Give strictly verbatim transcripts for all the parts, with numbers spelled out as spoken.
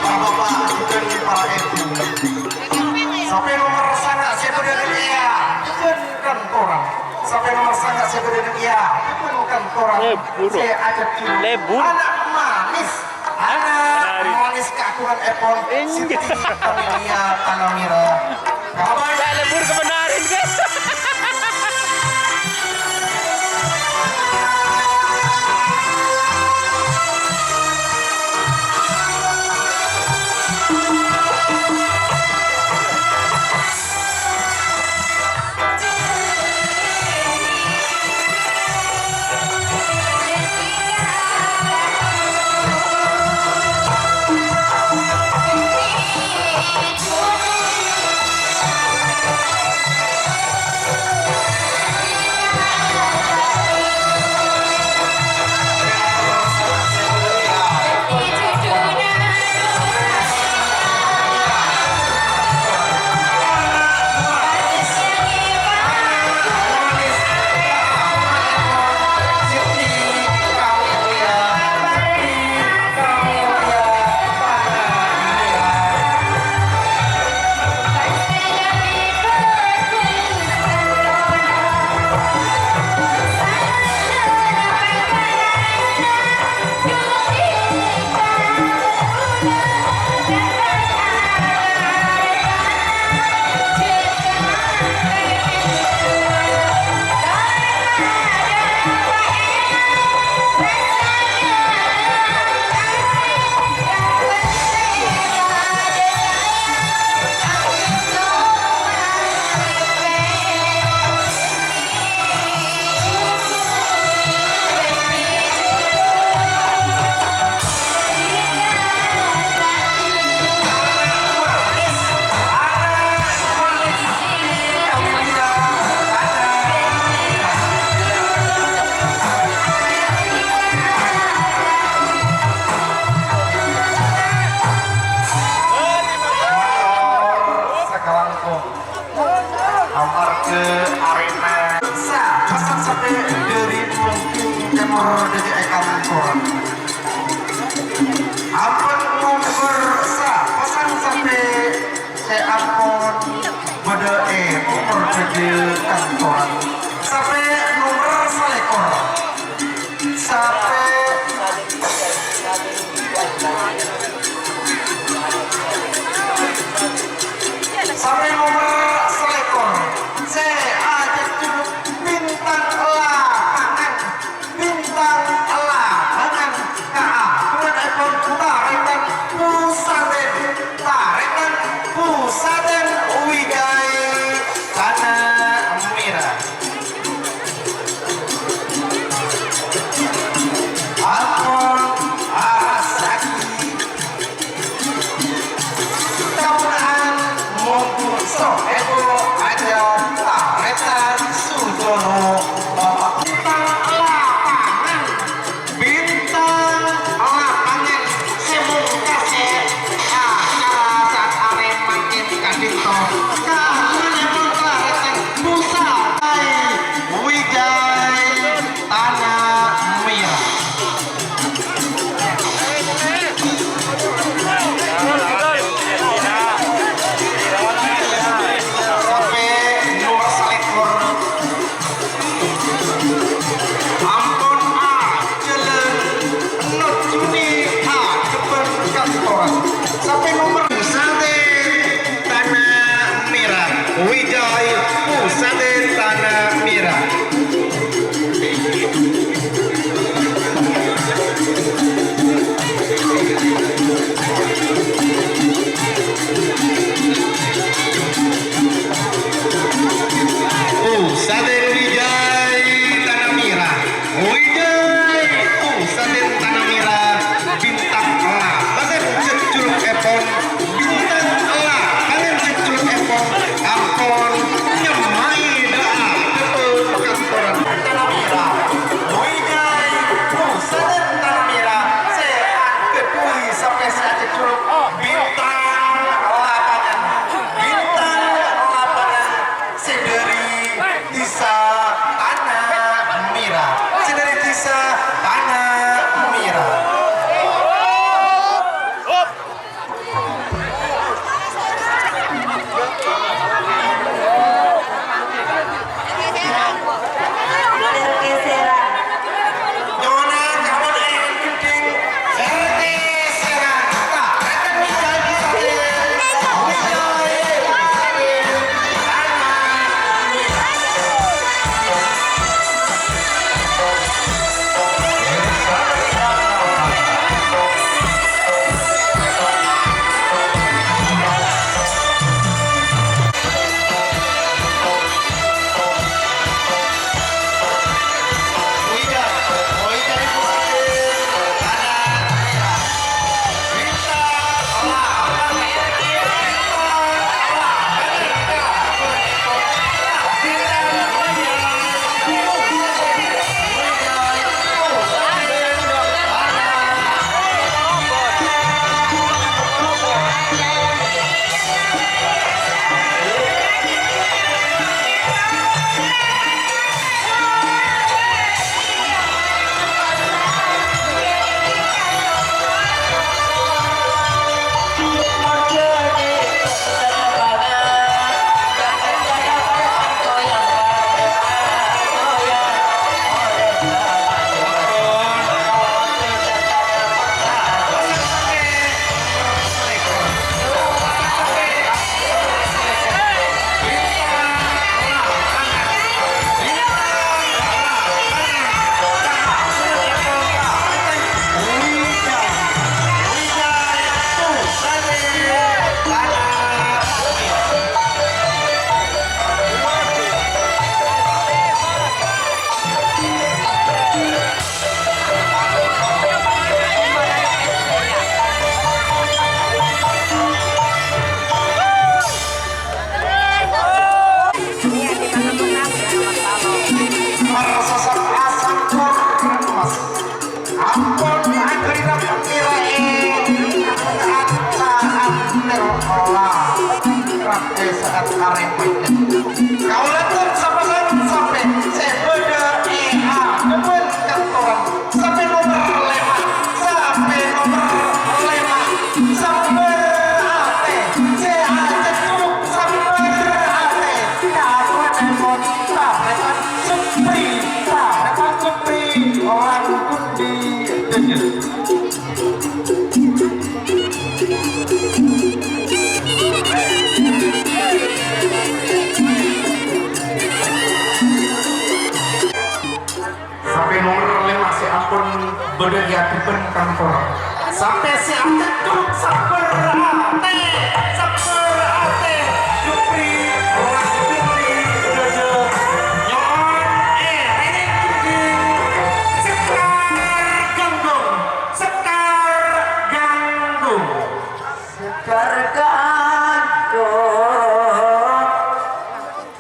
Para bapa' jhughân para èbhu. Sampè' nomer sanga' sè bâdâ neng iyâ, jhughân kantorra. Sampè' nomer sanga' sè bâdâ neng iyâ, jhughân kantorra. Lebur. Sè ajhâk jhughân. Lebur. Ana' manis. Ana' manis kaagungan èpon Siti Amelia Tanamira. Kabâjâ lebur kebenaran, guys. Sakalangkong. Amarga arèna sa-, pesan sampè' dâri pemimpin Timor dâri è kantorra. Ampon nomer sa-, pesan sampè' sè ampon bâdâ è Timor dâri kantorra. Sampè' nomer salèkor. Sampè' Sampè' nomer salèkor, sè ajhâk jhughân bintang lapangan. Bintang lapangan kaagungan èpon tarètan Pusadèn, tarètan Pusadèn Wigai Tanamira. Ampon arassaaghi kaula'an mongghu sèbu aja tarètan Sujono Bapak. Bintang lapangan, bintang lapangan Sampè' nomer lèma' sè ampon bâdâ è adhâbhân kantor. Sampè' sè atektok sabbhâr atè, sabbhâr atè, Jupri, Wan Jupri, Dâdâ, nyo'on, eh, rèng jhughung, Sekar Gandong, Sekar Gandong. Sekar Gandong.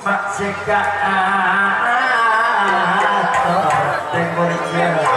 Mak sè ka ator tèmbur jâ.